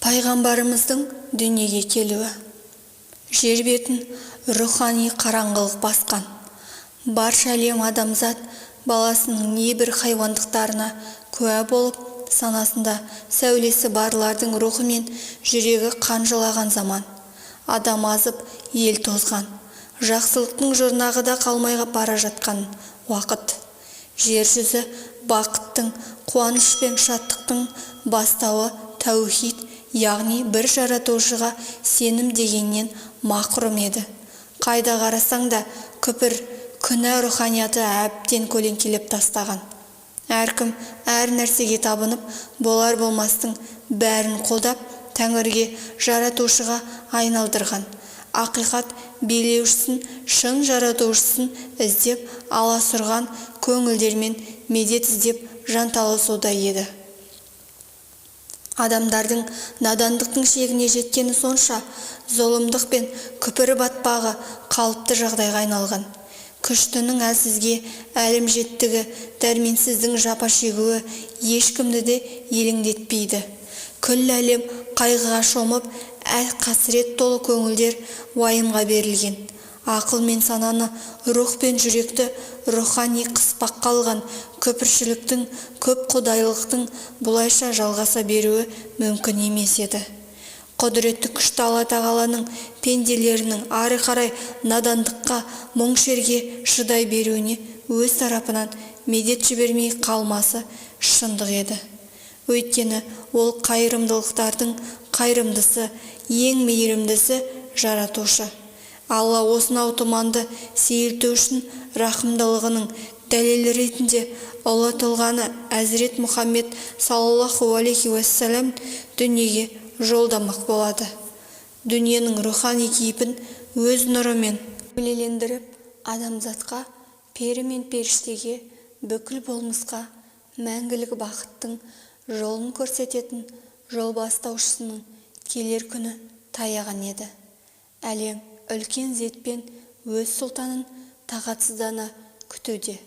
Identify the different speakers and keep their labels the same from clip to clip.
Speaker 1: Пайғамбарымыздың дүниеге келуі. Жер бетін рухани қараңғылық басқан. Барша әлем адамзат баласының небір хайуандықтарына куә болып, санасында сәулесі барлардың рухы мен жүрегі қан жылаған заман. Адам азып, ел тозған. Жақсылықтың жұрнағы да қалмай бара жатқан уақыт. Жер жүзі бақыттың, қуаныш пен шаттықтың бастауы тәухид, яғни бір жаратушыға сенім дегеннен мақұрым еді. Қайда қарасаң да күпір, күнә руханияты әбден көлеңкелеп тастаған. Әркім әр нәрсеге табынып, болар-болмастың бәрін қолдап, тәңірге, жаратушыға айналдырған. Ақиқат билеушісін, шын жаратушысын іздеп аласұрған көңілдермен медет іздеп жанталасуда еді. Адамдардың надандықтың шегіне жеткені сонша, зұлымдық пен күпір батпағы қалыпты жағдайға айналған. Күштінің әлсізге әлімжеттігі, дәрменсіздің жапа шегуі ешкімді де елеңдетпейді. Күллі әлем қайғыға шомып, қасірет толы көңілдер уайымға берілген. Ақыл мен сананы, рух пен жүректі рухани қыспаққа алған күпіршіліктің, көп құдайлықтың бұлайша жалғаса беруі мүмкін емес еді. Құдіреті күшті Алла Тағаланың пенделерінің ары қарай надандыққа, мұң-шерге шыдай беруіне өз тарапынан медет жібермей қалмасы шындық еді. Өйткені ол қайырымдылықтардың қайырымдысы, ең мейірімдісі жаратушы. Алла осынау тұманды сейілту үшін рақымдылығының дәлелі ретінде ұлы тұлғаны Әзірет Мұхаммед саллаллаху алейхи уассалам дүниеге жолдамақ болады. Дүниенің рухани кейпін өз нұрымен сәулелендіріп, адамзатқа, пері мен періштеге, бүкіл болмысқа мәңгілік бақыттың жолын көрсететін жол бастаушысының келер күні таяған еді. Әлем үлкен зетпен өз сұлтанын тағатсыздана күтуде.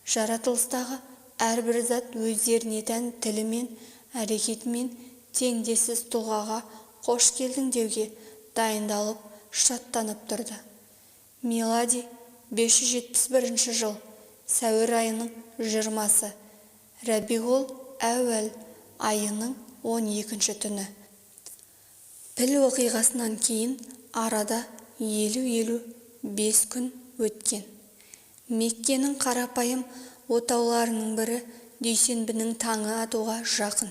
Speaker 1: Жаратылыстағы әрбір зат өздеріне тән тілімен, әрекетімен теңдессіз тұлғаға қош келдің деуге дайындалып, шаттанып тұрды. Милади 571 жыл, сәуір айының 20-сы, Рәбиғул әуәл айының 12 түні. Піл оқиғасынан кейін арада 55 күн өткен. Меккенің қарапайым отауларының бірі дүйсенбінің таңы атуға жақын.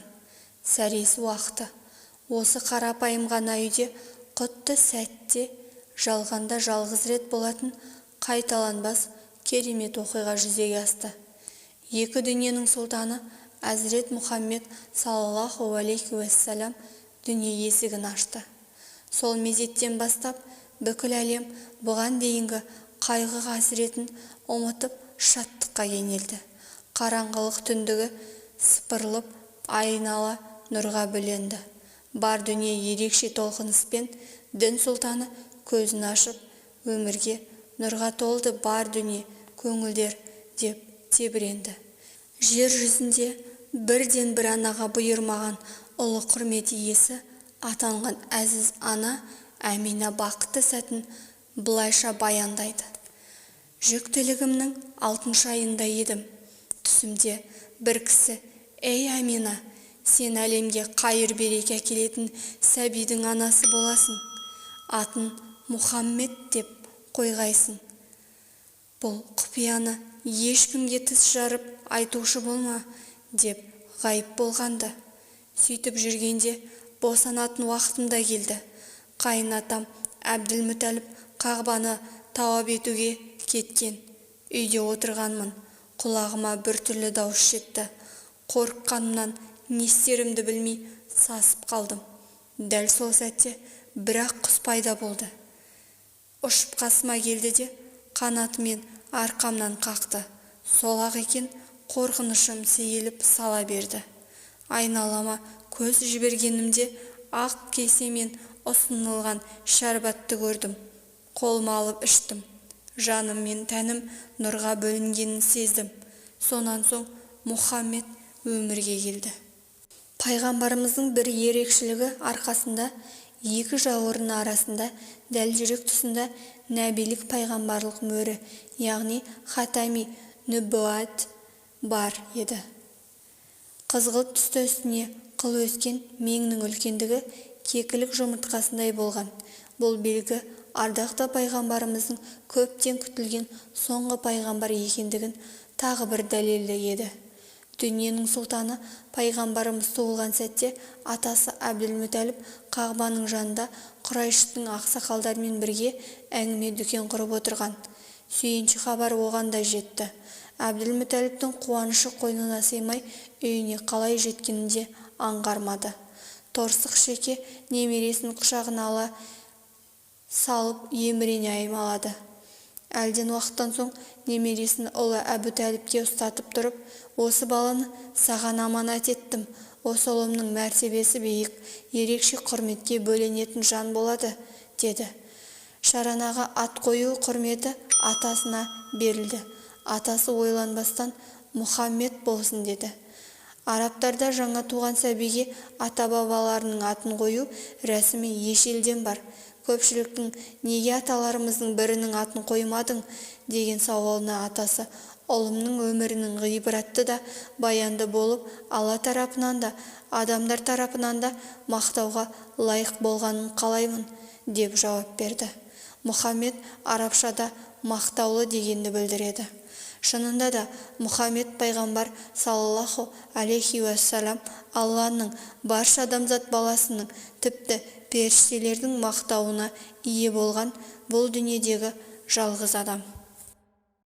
Speaker 1: Сәресі уақыты. Осы қарапайым ғана үйде құтты сәтте жалғанда жалғыз рет болатын қайталанбас керемет оқиға жүзеге асты. Екі дүниенің сұлтаны Әзірет Мұхаммед саллаллаху алейхи уассалам дүние есігін ашты. Сол мезеттен бастап бүкіл әлем бұған дейінгі қайғы-қасіретін ұмытып шаттыққа кенелді. Қараңғылық түндігі сыпырылып, айнала нұрға бөленді. Бар дүние ерекше толқыныспен дін сұлтаны көзін ашып, өмірге нұрға толды бар дүние көңілдер деп тебіренді. Жер жүзінде бірден бір анаға бұйырмаған ұлы құрмет иесі атанған әзіз ана Әмина бақытты сәтін былайша баяндайды. Жүктілігімнің 6 айында едім. Түсімде бір кісі: «Ей Әмина, сен әлемге қайыр береке әкелетін сәбидің анасы боласың. Атын Мұхаммед деп қойғайсың. Бұл құпияны ешкімге тіс жарып айтушы болма», деп ғайып болғанды. Сөйтіп жүргенде босанатын уақытым да келді. Қайын атам Әбділмүтәліп Қағбаны тауап етуге кеткен. Үйде отырғанмын. Құлағыма бір түрлі дауыс жетті. Қорыққанымнан не істерімді білмей сасып қалдым. Дәл сол сәтте бір ақ құс пайда болды. Ұшып қасыма келді де қанатымен арқамнан қақты. Сол-ақ екен, қорқынышым сейіліп сала берді. Айналама көз жібергенімде ақ кесемен ұсынылған шәрбатты көрдім. Қолыма алып іштім. Жаным мен тәнім нұрға бөлінгенін сездім. Сонан соң Мұхаммед өмірге келді. Пайғамбарымыздың бір ерекшелігі арқасында, екі жауырыны арасында, дәл жүрек тұсында нәбилік, пайғамбарлық мөрі, яғни хатами нүббуат бар еді. Қызғылт түсті үстіне қыл өскен меңнің үлкендігі кекілік жұмыртқасындай болған. Бұл белгі ардақты пайғамбарымыздың көптен күтілген соңғы пайғамбар екендігін тағы бір дәлелі еді. Дүниенің сұлтаны пайғамбарымыз туылған сәтте атасы Әбділмүтәліп Қағбаның жанында Құрайыштың ақсақалдарымен бірге әңгіме-дүкен құрып отырған. Сүйінші хабар оған да жетті. Әбділмүтәліптің қуанышы қойнына сыймай, үйіне қалай жеткенін де аңғармады. Торсық шеке немересін құшағына ала салып емірене аймалады. Әлден уақыттан соң немересін ұлы Әбутәліпке ұстатып тұрып, «Осы баланы саған аманат еттім. Осы ұлымның мәртебесі биік, ерекше құрметке бөленетін жан болады», – деді. Шаранаға ат қою құрметі атасына берілді. Атасы ойланбастан, «Мұхаммед болсын», – деді. Арабтарда жаңа туған сәбиге ата-бабаларының атын қою рәсімі ежелден бар. Көпшіліктің «Неге аталарымыздың бірінің атын қоймадың?» деген сауалына атасы, «Ұлымның өмірінің ғибратты да баянды болып, Алла тарапынан да, адамдар тарапынан да мақтауға лайық болғанын қалаймын», – деп жауап берді. Мұхаммед арабшада мақтаулы дегенді білдіреді. Шынында да, Мұхаммед пайғамбар саллаллаху алейхи уассалам Алланың, барша адамзат баласының, тіпті періштелердің мақтауына ие болған бұл дүниедегі жалғыз адам.